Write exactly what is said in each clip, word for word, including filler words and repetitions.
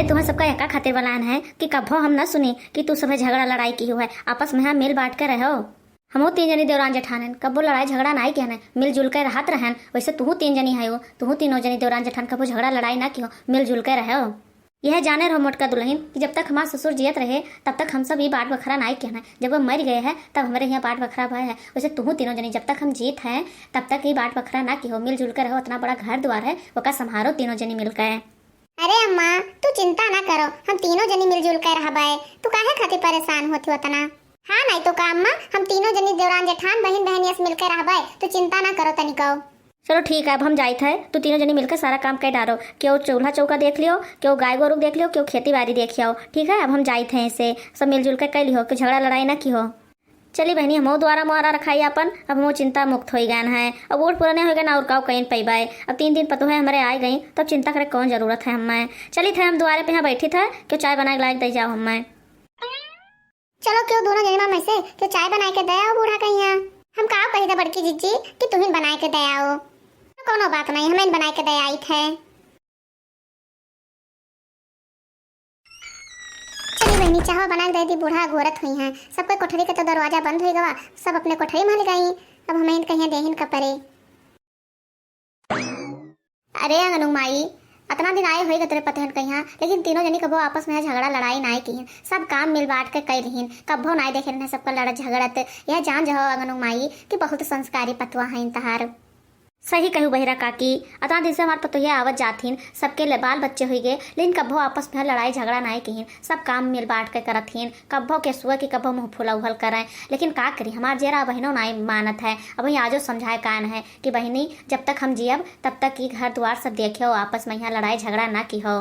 तुम्हें सबका एका खातिर बलान है कि कभो हम न सुनी कि तू सभे झगड़ा लड़ाई किहो है, आपस में हाँ मिल बांट के रहो। हमहू तीन जनी देवरान जेठान हन, कब्बो लड़ाई झगड़ा नाई किहन है, मिलजुल के रहत रहन। वैसे तुहू तीन जनी हयो, तुहू तीनों जनी देवरान जेठान कब्बो झगड़ा लड़ाई ना किहो, मिलजुल के रहो। यह जाने रहो मोटका दुलहिन कि जब तक हमार ससुर जियत रहे, तब तक हम सब ई बात बखरा नाई किहन है। जब वो मर गए है, तब हमरे यहाँ बात बखरा भय है। वैसे तुहू तीनों जनी जब तक हम जीत हैं, तब तक ई बात बखरा ना किहो, मिलजुल के रहो। इतना बड़ा घर द्वार है, ओका संभारो तीनों जनी मिलके। अरे अम्मा, तू चिंता ना करो, हम तीनों जनी मिलजुल के रहबे। तू काहे खातिर परेशान होत हो इतना? हाँ, नहीं तो का अम्मा, हम तीनों जनी देवरान जेठान बहिन बहन यस मिलके रहबे, तू चिंता ना करो तनिको। चलो ठीक है, अब हम जाइत है, तू तीनों जनी मिलके सारा काम कर डारो। केहू चूल्हा चौका देख लियो, केहू गाय गोरू देख लियो, केहू खेती बाड़ी देख आओ। ठीक है, अब हम जाइत है, इसे सब मिलजुल के कर लिहो, कि झगड़ा लड़ाई ना किहो। चली बहनी, हमहू द्वारा मोहरा रखाई आपन, अब हमहू चिंता मुक्त होई गयन है। अब बूढ़ पुराने हो गए ना, और काऊ कहीं पैबाए। अब तीन दिन पतोहे हमरे आए गई, तब चिंता करे कौन जरूरत है हमें। चली थे हम द्वारे पे यहाँ बैठी थे, क्यों चाय बनाए के लायक दे जाओ हमें। चलो क्यों दोनों जनी में से क्यों चाय बनाए के दे आओ बूढ़ा कहीं यहाँ। हम काऊ कही था बड़की जिज्जी कि तुहिन बनाए के दे आओ, तो कौनो बात नहीं, हमें बनाए के दे आई थे। चली बहनी, चाहवा बना के दे दी, बूढ़ा अघोरत हुई हैं। सबके कोठरी के तो दरवाजा बंद हुई गवा, सब अपने कोठरी में हल गई। अब हमें कहिया देहिन का परे। अरे अंगनू माई, अतना दिन आए होई गतरे पतहन कहिया, लेकिन तीनों जनी कबो आपस में झगड़ा लड़ाई नाई किहिन, सब काम मिल बांट के कई लिहिन, कब्बो नाई देखे रहने सबका लड़त झगड़त। यह जान जहो अंगनू माई कि बहुत संस्कारी पतवा हैं तहार। सही कहू बहिरा काकी, अतना दिन से हमार पतोहिया आवत जात हिन, सबके ले बाल बच्चे हुई गए, लेकिन कब्बो आपस में लड़ाई झगड़ा नाई किहिन, सब काम मिल बांट के करत हिन, कब्बो के सुअ की कब्बो मुंह फुला उहल करें। लेकिन का करी, हमार जेरा बहिनो नाई मानत है। अब वहीं आजो समझाए कान है कि बहिनी, जब तक हम जियब, तब तक ई घर द्वार सब देखे हो, आपस में यहाँ लड़ाई झगड़ा ना की हो।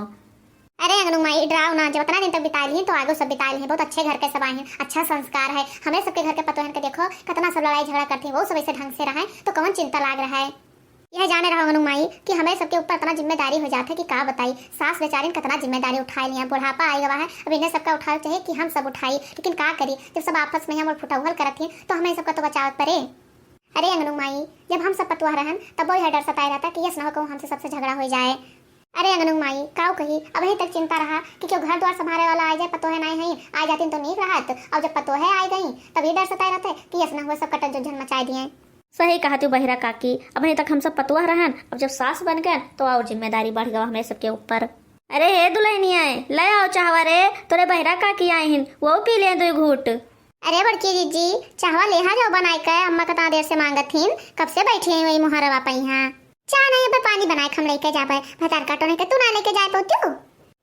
अरे अंगनू माई, डराओ ना, जब इतना दिन तक बिता ली तो आगो सब बिता ली, बहुत अच्छे घर के सब आए हैं, अच्छा संस्कार है। हमरे सबके घर के पतोहन के देखो, कितना सब लड़ाई झगड़ा करती, वो सब ऐसे ढंग से रहे तो कौन चिंता लाग रहा है। यह जाने रहो अंगनू माई कि हमरे सबके ऊपर इतना जिम्मेदारी हो जात है कि का बताई। सास बेचारिन कितना जिम्मेदारी उठाए लिया, बुढ़ापा आई गवा है, अब इन्हें सबका उठावे चाहिए कि हम सब उठाई, लेकिन का करी जब सब आपस में यहाँ मुड़ फुटौहल करत ही तो हमें सबका तो बचावे पड़े। अरे अंगनू माई, जब हम सब पतुआ रहन तब वो यह डर सताए रहता कि यस न हो कहूँ हमसे सबसे झगड़ा हो जाए। अरे अंगनू माई, काऊ कही, अबहीं तक चिंता रहा कि क्यों घर द्वार संभारे वाला आ जाए, पतोहे नाई हई, आ जातीन तो नीक रहत, और जब पतोहे आ गई तब ये डर सताए रहते कि यस न हो सब कटत जो झन मचाए दिए। सही कहत हो बहिरा काकी, अबहीं तक हम सब पतुआ रहन, अब जब सास बन गए तो और जिम्मेदारी बढ़ गवा हमरे सबके ऊपर। अरे हे दुल्हनिया, ले आओ चाहवा रे, तोरे बहिरा काकी आए हिन, वो पी ले दो घूट। अरे बड़की जीजी, चाहवा लेहा जाओ बनाए के, अम्मा कतना देर से मांगत हिन, कब से बैठी हैं वही मुहरवा पे यहाँ। चाह नहीं, अबे पानी बनाए के हम लेके जाबे, भतार काटो नहीं के तू ना लेके जाए पौतियो।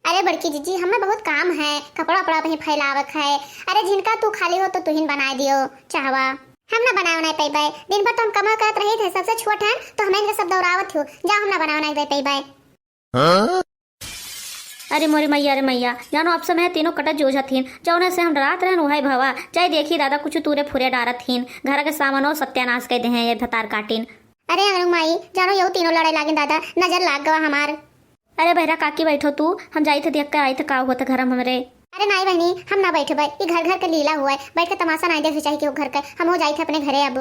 अरे बड़की जीजी, हमें बहुत काम है, कपड़ा उपड़ा वहीं फैलावक है। अरे झिनका तू खाली हो तो तुहिन बनाए दियो चाहवा। हम ना बनाए उनाए पैबे, दिन भर तो हम कमा करत रही थे, सबसे छोट है तो हमें इनके सब दौड़ावत हो, जाओ हम ना बनाए उनाए दे पैबे। अरे मोरी मैया रे मैया, जानो अब समय तीनों कटत जोझत हिन, जौने से हम डरात रहन उहै भवा। जाई देखी दादा कुछ तूरे फुरे डारत हिन, घर के सामानो सत्यानाश कर दे हैं ये भतार काटिन। अरे अंगनू माई, जानो यहू तीनों लड़ाई लागिन दादा, नजर लाग गवा हमार। अरे बहिरा काकी बैठो तू, हम जाई थे देख के आई थे का होत घर में हमरे। अरे नाई बहनी, हम ना बैठबे, ई घर घर के लीला हुआ है, बैठ के तमाशा नाई देखे चाही केहू घर के, हम हो जाई थे अपने घरे अब।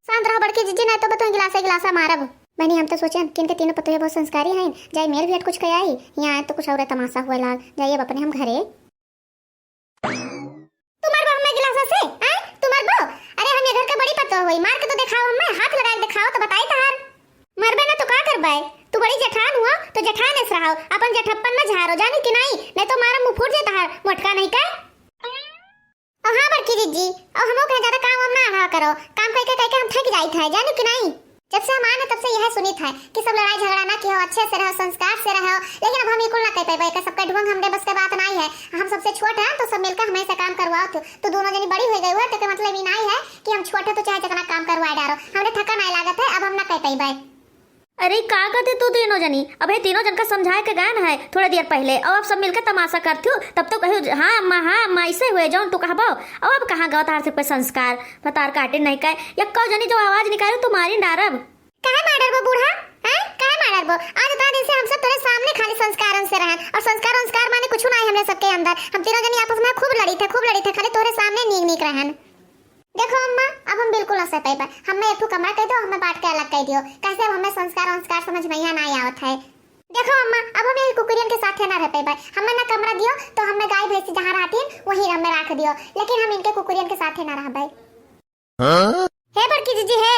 शांत रहो बड़की जीजी, नहीं तो बतुआ गिलासा गिलासा मारब। बहनी, हम तो सोचन कि इनके तीनों पतोहिया बहुत संस्कारी हैं, जाई मेर भी अट कुछ कह आई, यहाँ आए तो कुछ और तमाशा हुआ लाग, जाई अब अपने हम घरे। तू मरबो हमें गिलासा से, आय? तू मरबो? अरे हम ये घर के बड़ी पतोह होई, मार के तो दिखाओ हमें, हाथ लगा के दिखाओ तो बताई तहार। मरबे ना तो का करबे? तू बड़ी जेठान हुआ तो जेठान एस रहो, अपन जेठप्पन न झारो, जानी कि नहीं, नहीं तो मारा मुंह फूट जाए तहार, मोटका नहीं का। और हाँ बड़की जीजी, और हमो कहे ज्यादा काम वाम ना अढ़ा करो, काम कह के कह के हम थक जाइत है, जानी कि नहीं। जब से हम आए ना तब से यह सुनित है कि सब लड़ाई झगड़ा ना किहो, अच्छे से रहो, संस्कार से रहो, लेकिन अब हम ई कुल ना कह पाइबे, एकर सबके ढोंग हमरे बस के बात नाई है। हम सबसे छोट हैं तो सब मिलकर हमें से काम करवाओ। तू, तू दोनों जनी बड़ी हो गई हुआ, तो के मतलब ई नाई है कि हम छोट है तो चाहे जितना काम करवाए डारो, हमरे ठका नाई लागत है, अब हम ना कह पाइबे। अरे का कहते तू तीनों जनी, अबे तीनों जन का समझाए के गए ना है थोड़े देर पहले, और अब सब मिलकर तमाशा करती हो, तब तो कहो हाँ अम्मा, हाँ अम्मा, ऐसे हुए जौन तू कहबो। अब, अब कहाँ गवा तार से कोई संस्कार, भतार काटे नहीं कहे, यक्को जनी जो आवाज निकाले तो मारी डारब। काहे मार डरबो बूढ़ा? हैं? काहे मार डरबो? आज इतना दिन से हम सब तोरे सामने खाली संस्कारन से रहन, और संस्कार वंस्कार माने कुछ ना है हमरे सबके अंदर। हम तीनों जनी आपस में खूब लड़ी थे, खूब लड़ी थे, खाली तोरे सामने नीक नीक रहन। देखो अम्मा, अब हम बिल्कुल ना सह पाइबे। हमें एक ठो कमरा कह दो, हमें बांट के अलग कह दियो, कैसे अब हमें संस्कार वंस्कार समझ में यहाँ ना आवत है। देखो अम्मा, अब हम यही कुकुरियन के साथे ना रह पेबै। हमें ना कमरा दियो, तो हमें गाय भैंसी जहाँ रहतीन, वहीं हमें राख दियो, लेकिन हम इनके कुकुरियन के साथे ना रहबै। हाँ? हे बड़की जीजी, हे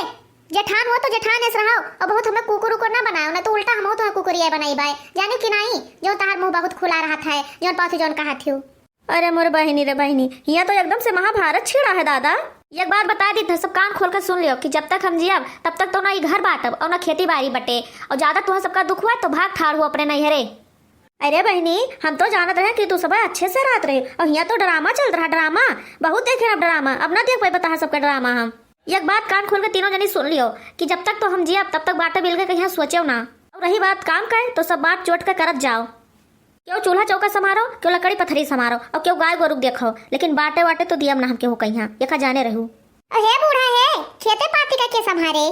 जेठान हो तो जेठान एस रहो, और बहुत हमें कुकुर उकुर ना बनायो, ना तो उल्टा हम तो कुकुरिया बनाई बाय, जानियो कि नाई? जो तहार मुंह बहुत खुला रहत है, जौन पाथी जौन कहत हियो। अरे मोर बहिनी रे बहिनी, हियाँ तो एकदम से महाभारत छिड़ा है दादा। एक बात बता दी, तो सब कान खोल के सुन लियो कि जब तक हम जियब, तब तक तो ना ई घर बाटब और ना खेती बारी बटे, और ज्यादा तुहा सबका दुख हुआ तो भाग ठाड़ हो अपने नैहरे। अरे बहिनी, हम तो जानत रहे कि तू सब अच्छे से रहत रहे, और हियाँ तो ड्रामा चल रहा, ड्रामा। बहुत देखे अब ड्रामा, अब ना देख पाई बता सबका ड्रामा हम। एक बात कान खोल के तीनों जनी सुन लियो कि जब तक तो हम जियब, तब तक बाटे बिल के कहीं सोचेव ना। और रही बात काम का, तो सब बात चोट के करत जाओ। केहू चूल्हा चौका संभारो, केहू लकड़ी पथरी संभारो, और केहू गाय गोरुक देखो, लेकिन बाटे वाटे तो दियब ना हम केहू कहिया, एका जाने रहू। अरे बूढ़ा है, खेते पाती का के संभारे?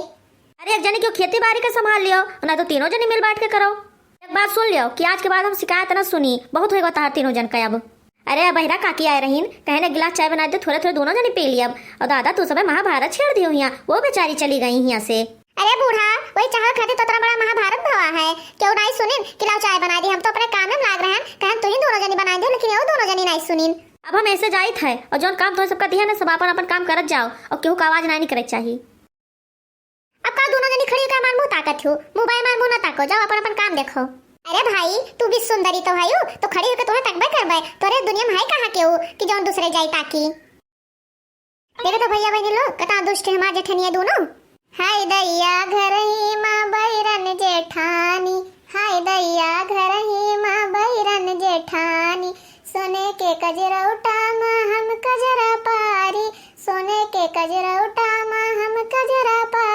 अरे एक जनी केहू खेती बारी का संभाल लियो, ना तो तीनों जनी मिल बांट के करो। एक बात सुन लियो कि आज के बाद हम शिकायत ना सुनी, बहुत होएगा तहार तीनों जन का अब। अरे बहिरा काकी आए रहीन, कहे ने गिलास चाय बना दे, थोड़े थोड़े दोनों जनी पी लियब। और दादा तू सबे महाभारत छेड़ दियो हिया, वो बेचारी चली गई हिया से। अरे बूढ़ा, वही चाह खातिर तो इतना बड़ा महाभारत भवा है, केहू नाई सुनिन कि लाओ चाय बना दी, हम तो अपने काम में लाग रहे हैं, कहन तू ही दोनों जनी बनाई दे, लेकिन वो दोनों जनी नाई सुनिन। अब हम ऐसे जाइत है, और जौन काम तुम सबका दिया ना, सब अपन अपन काम करत जाओ, और केहू का आवाज नाई निकले चाहिए। अब का दोनों जनी खड़ी होकर हमार मुंह ताकत हो? मुंह बाय हमार मुंह ना ताको, जाओ अपन अपन काम देखो। अरे भाई, तू भी सुंदरी तो है, तो खड़ी होकर तुम्हें तकबे करबे, तोरे दुनिया में है कहाँ केहू कि जौन दूसरे जाई ताकी? देखो तो भैया बहनी लोग, कतना दुष्ट है हमार जेठनिया दोनों। हाय दैया घर ही माँ बैरन जेठानी, हाय दैया घर ही माँ बैरन जेठानी, सोने के कजरौटा माँ हम कजरा पारी, सोने के कजरौटा माँ हम कजरा पारी।